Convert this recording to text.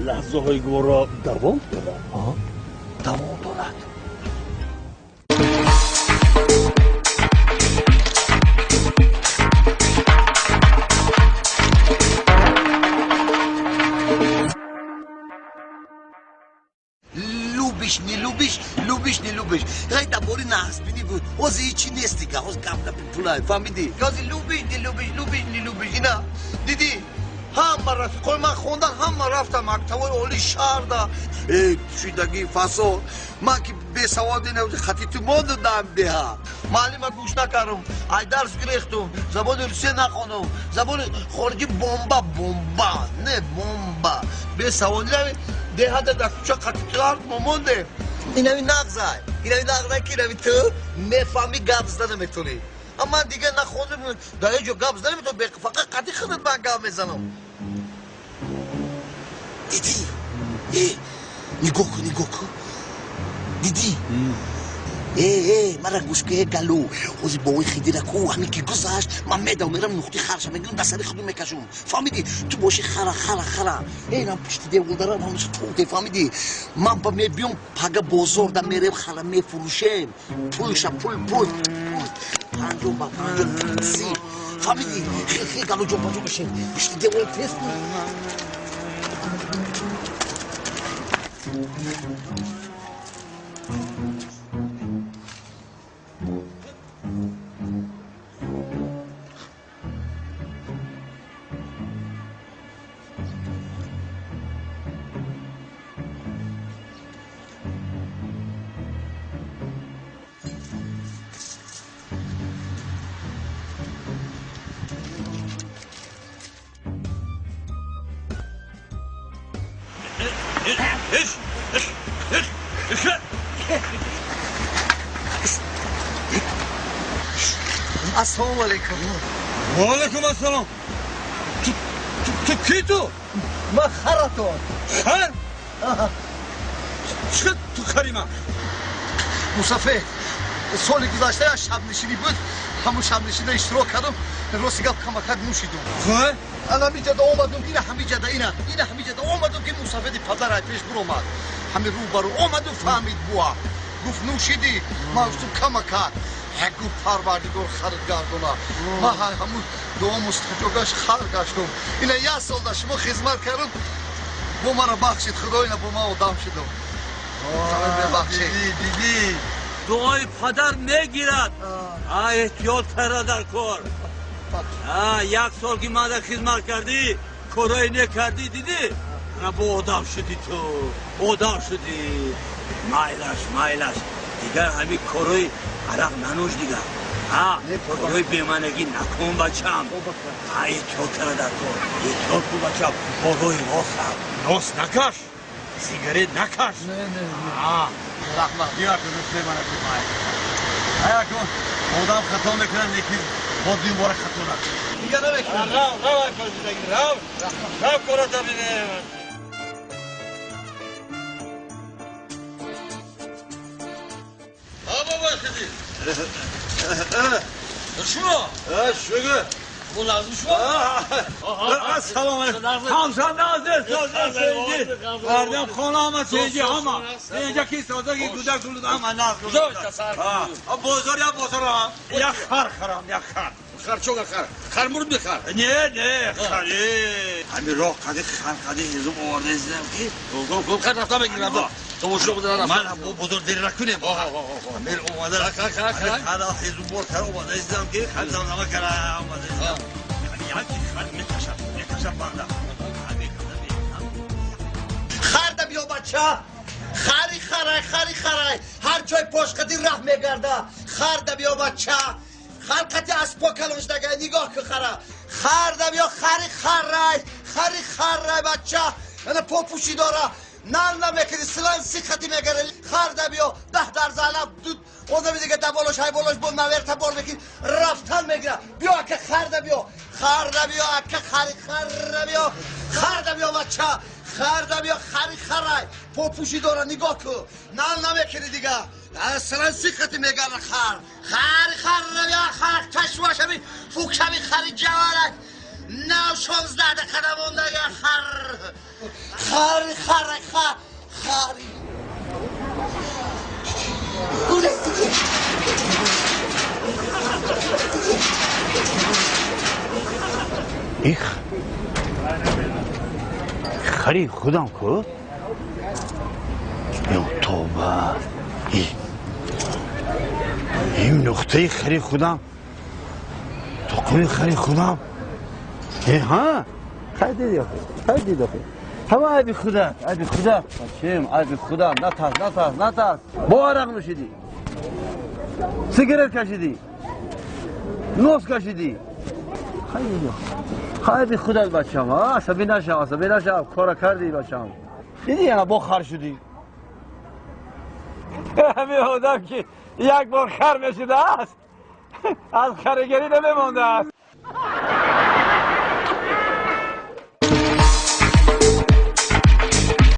Лаҳзаҳои гуворо давом дорад. Давом дорад. Любишь, не любишь, любишь, не любишь. Гай табори нағзбинӣ буд. Ҳозир ҳечи нест дига. Ҳозир гап на пулай. Фаҳмидӣ? Ҳозир любишь, не любишь, любишь, не любишь. Ина дидӣ? Ҳама рафиқои ман хондан, ҳама рафтан мактабҳои олии шаҳрда. Э, шидагӣ фасод. Ман ки бесавод ина хати ту мондам деҳа. Муаллима гӯш накардам. Ай дарс гирехтум. Забони русия нахондам. Забони хориҷӣ бомба, бомба. Не бомба. Бесаводӣ деҳада дар кӯча хати ту ҳарф момондем. Инави нағзай. Инави нағзай ки инави ту мефаҳмӣ, гап зада наметавонӣ. Аммо ман дигар нахондам, дар ҳеҷ ҷо гап зада наметавонам, фақат қати худат ман гап мезанам. Дидӣ? Э, нигоҳ кун, нигоҳ кун. Дидӣ? Э, э, мара гӯш кун, э, галу. Ҳозир бовои Хидира ку, ҳамин ки гузашт, ман медавам, мерам нуқтаи харша мегирам, дар сари худу мекашам. Фаҳмидӣ? Ту боши хара, хара, хара. Э, инам пушти деволдара ҳамаша тӯте, фаҳмидӣ? Ман ба мебиём, пага бозорда мерем, хара мефурӯшем. Пулша, пул, пул, пул. 50 ба 50, 30. Фаҳмидӣ? Хел, хел, галу ҷон, ба ҷон бишин. Пушти девол тез кун. Ассалому алайкум. Ва алайкум ассалом. Ту ки ту? Ман харатон. Хар? Чӣ ту хари ман? Мусафед, соли гузашта як шабнишинӣ буд, ҳамун шабнишинида иштирок кардам, рости гап камакак нӯшидум. Хӯ? Ана ҳамиҷада омадум, ина ҳамиҷада, ина, ина ҳамиҷада омадум, ки мусафеди падар ай пеш биромад. Ҳамин рӯ ба рӯ омаду фаҳмид буа. Гуфт нӯшидӣ? Ман гуфтум камакак. Як гуфт парвардигор харид гардона. Ман ҳамун дуо мустаҷобаш хар гаштум. Ина як сол дар шумо хизмат кардам, бо маро бахшид худо, ина бо ман одам шудум. Бебахшид. Дидӣ, дуои падар мегирад. А эҳтиёт кара дар кор. А як сол ки ман дар хизмат кардӣ, корое накардӣ, дидӣ? Ана бо одам шудӣ ту, одам шудӣ. Майлаш, майлаш. Дигар ҳамин корои арақ нанӯш дигар. Корои беманагӣ накун, бачам. Эҳтиёт кара дар кор. Эҳтиёт кун, бачам. Борои рост рав. Нос накаш, сигарет накаш. Не, не, не. Раҳмат. Дигар кун, бемана кун. Ая кун, одам хато мекунад, лекин бо дубора хато накун. Дигар намекунам. Рав, рав, ай кор зиндагӣ, рав. Рав кората бинем. Шумо? Шугу. Bu lazım şu Ассалому алайкум. Ҳамсанда азиз, соза сенҷи. Мардам хона омад сенҷи ҳама. Инҷа ки соза ки гуда гулуд ҳама наз. А бозор я бозор я хар харам, я хар. Хар чога хар? Хар мурд бихар. Не, не, хар. Ҳамин роҳ қади хар қади ҳезум оварда издам ки. Хуб, хар рафта мегирам. Тамошо буда рафта. Ман бо бозор дер накунем. Мер омада. Хар, хар. Хар ҳезум бор кар омада издам ки хар замзама кара омада издам. Яки хар мекашад, мекашад банда. Харда биё бача. Хари харай, хари харай. Ҳар ҷой пошқади раҳ мегарда. Харда биё бача. Хар қати аз по калон шудагай, нигоҳ кун хара. Харда биё, хари харай, хари харай бача. Ана попӯшӣ дора. Нал намекунӣ, силан сихати мегари. Харда биё, 10 дар залаб дуд. Одами дига да болош, ҳай болош бо наверта бор мекунӣ, рафтан мегира. Биё ака, харда биё. Харда биё ака, хари харра биё. Харда биё бача. Харда биё, хари харай. Попӯшӣ дора, нигоҳ кун. Нал намекунӣ дига. Аслан сиқати мегара хар. Хар хар равя хар чашмашами фукшами хари ҷаварак. Нав 16 дақиқа монда хар. Хар хар хар хари. Их хари худам ку? Ё тоба. Ин нуқтаи хари худам. Тоқуми хари худам. Ҳа? Хай диди охи. Хай диди охи. Ҳама айби худат, айби худат. Бачем, айби худат. Натарс, натарс, натарс. Бо арақ нӯшидӣ. Сигарет кашидӣ. Нос кашидӣ. Хай диди охи. Хайби худат бачам, асабӣ нашав, асабӣ нашав, кора кардӣ бачам. Дидӣ яна бо хар шудӣ. Ҳамин одам ки як бор хар мешудааст, аз харигарӣ намемондааст.